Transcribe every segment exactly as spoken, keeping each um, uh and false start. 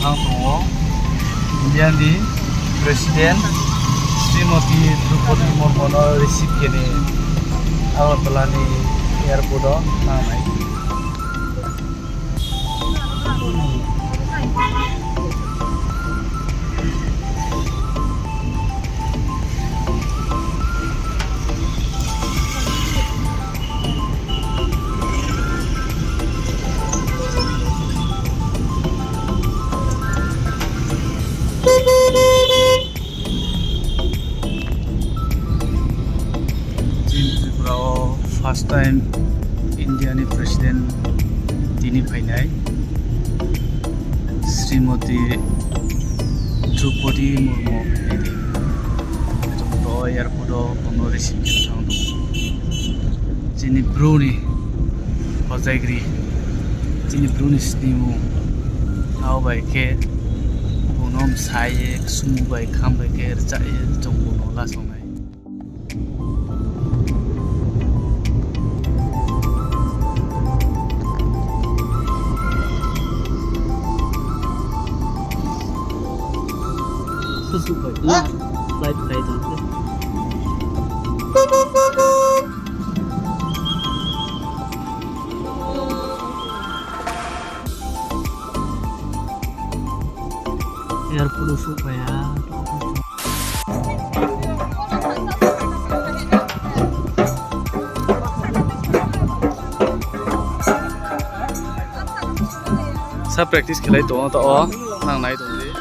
Ang tong ou India ni President Srimoti Droupadi Murmu no receive khe ni Agartala ni airport o thanng nai. Chini Tripura o first time India ni President tini phainai, Srimoti Droupadi Murmu phainai di. Chung to airport o bung no receive khe thanng tong. Chini Bru ni hojaigri, chini Bru ni snimung, abo bai khe bung no msa ye, ksumu bai, kham bai khe rcha ye chung bung no lasao nai. Flight khlai tong khe. Airport o souhphai ha. Sa practice khelai tong ou, taoh o nang nai tong di.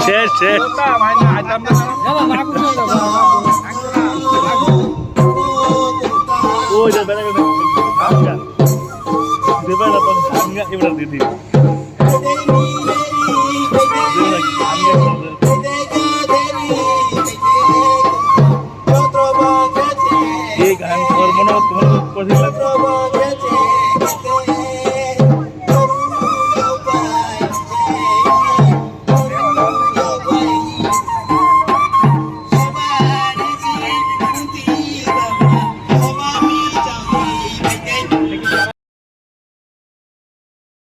Seh, seh. Oi, dah, dah, dah, dah. Dia mana pun enggak, dia berhenti.